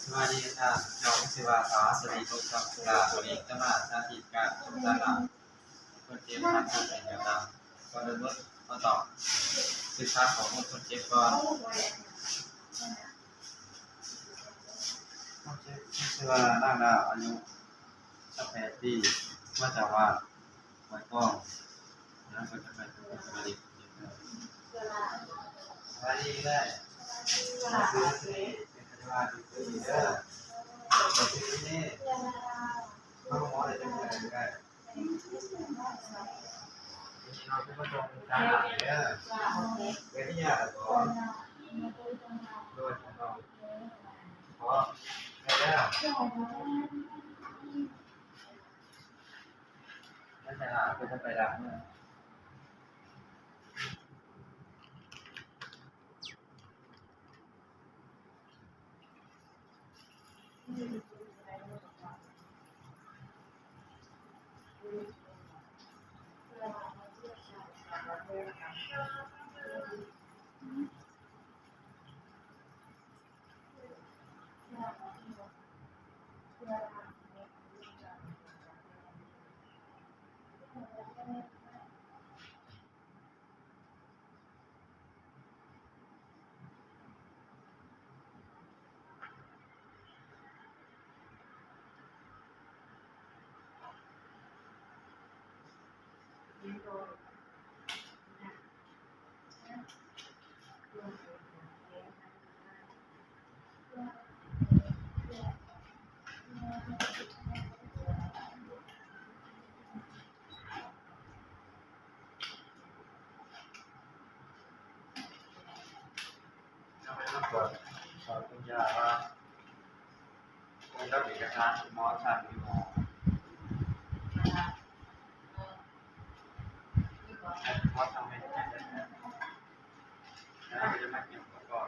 ສະບາຍດີທ່ານ ເຈົ້າຊື່ວ່າ ສາວ ສະຫຣີ ພົງສັກດາ ມື້ນີ້ຈະມາສາທິດການຊົງສານນ້ຳ ຄົນເຈັບ ທ່ານຜູ້ເປັນຫຍັງນຳ. ກ່ອນອື່ນໝົດ ເຮົາຕ້ອງສຶກສາຂໍ້ມູນຄົນເຈັບກ່ອນ. ຄົນເຈັບຊື່ວ່າ ນາງດາວ ອາຍຸຊາວແປດປີ ມາຈາກບ້ານຫ້ວຍກອງ. ສະບາຍດີເດີ. ເປັນພະຍາບານຢູ່ທີ່ນີ້ເດີ. ເປັນທີ່ນີ້ ມາໂຮງໝໍໄດ້ຈັກເທື່ອແລ້ວ? ເຮົາຄືມາສົ່ງສານນ້ຳເດີ. ເປັນທີ່ຍາກບໍ່? ໂດຍ ຂອບໃຈເດີ. ນັ້ນແຫຼະ ເພິ່ນຈະໄປລະ. ເຮົາໄປມາກວດ ກວດເບິ່ງຢາວ່າ ເບິ່ງກັບເອກະສານທີ່ໝໍສັ່ງຢູ່. ໝໍສັ່ງໃຫ້ ແລ້ວເຮົາຈະມາເກັບອຸປະກອນ.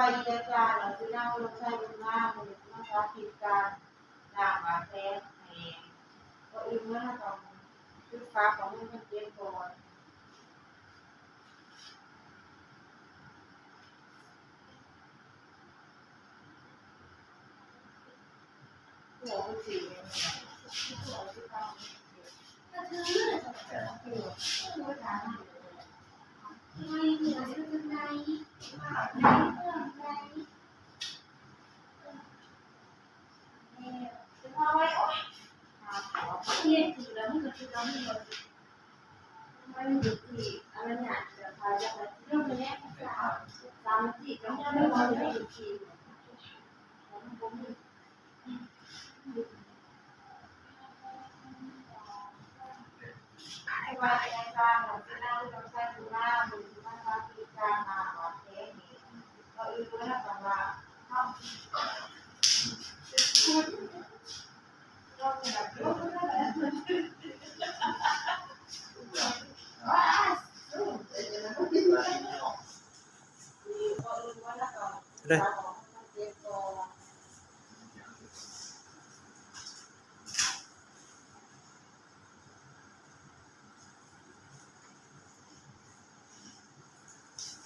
ອາຈານ ເຮົາຊິນັ່ງລົງໃຊ້ເບິ່ງໜ້າ ມື້ນີ້ມາສາທິດການລ້າງບາດແຜໃຫ້ ກ່ອນອື່ນເຮົາຕ້ອງສຶກສາຂໍ້ມູນຄົນເຈັບກ່ອນ.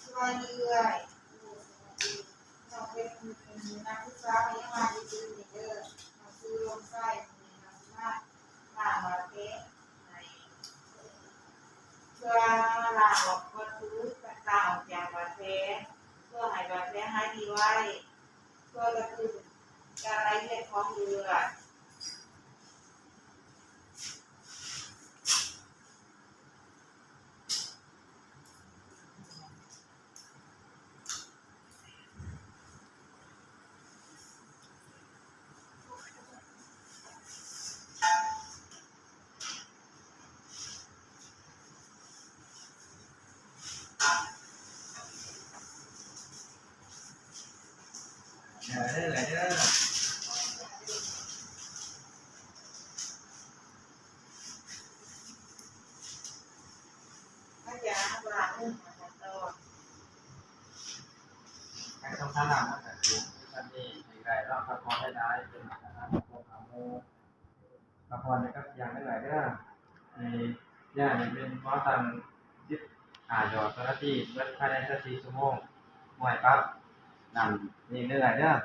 ສະບາຍດີເອື້ອຍ ນ້ອງເປັນນັກສຶກສາພະຍາບານທີ່ດີເດີ ນ້ອງຊື່ລົມໃສ ເຮົາຊິມາ ມາບາດແຜໃຫ້ ເພື່ອລ້າງອອກວັດຖຸຕ່າງໆອອກຈາກບາດແຜ ເພື່ອໃຫ້ບາດແຜຫາຍດີໄວ ເພື່ອກະຕຸ້ນການໄຫຼວຽນຂອງເລືອດ. ໃຫ້ສອງສາມນ້ຳມັນກະຖືກ ຄືກັນນີ້ ໃຫ້ໄດ້ເນາະ ພັກຜ່ອນຫຼາຍໆ ເປັນອາຫານຂອງພວກເຮົາ ພັກຜ່ອນກັບຢ່າງຫຼາຍໆເດີ. ນີ້ ຢານີ້ແມ່ນໝໍສັ່ງສິບຫ້າຢອດຕໍ່ນາທີ ເບິດພາຍໃນຊາວສີ່ຊົ່ວໂມງ ບໍ່ໃຫ້ປັບນ້ຳນີ້ເດີ. ອາຈານ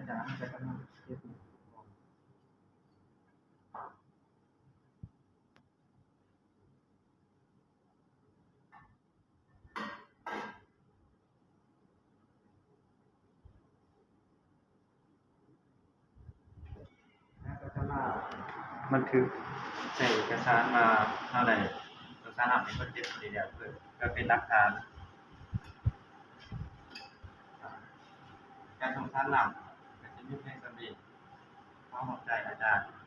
ກຳລັງເກັບ ບັນທຶກໃສ່ເອກະສານວ່າເຮົາໄດ້ສົ່ງສານນ້ຳໃຫ້ຄົນເຈັບນີ້ແລ້ວ ເພື່ອເປັນຫຼັກຖານ. ການສົ່ງສານນ້ຳກະຊິມີພຽງສ່ຳນີ້. ຂໍຂອບໃຈອາຈານ.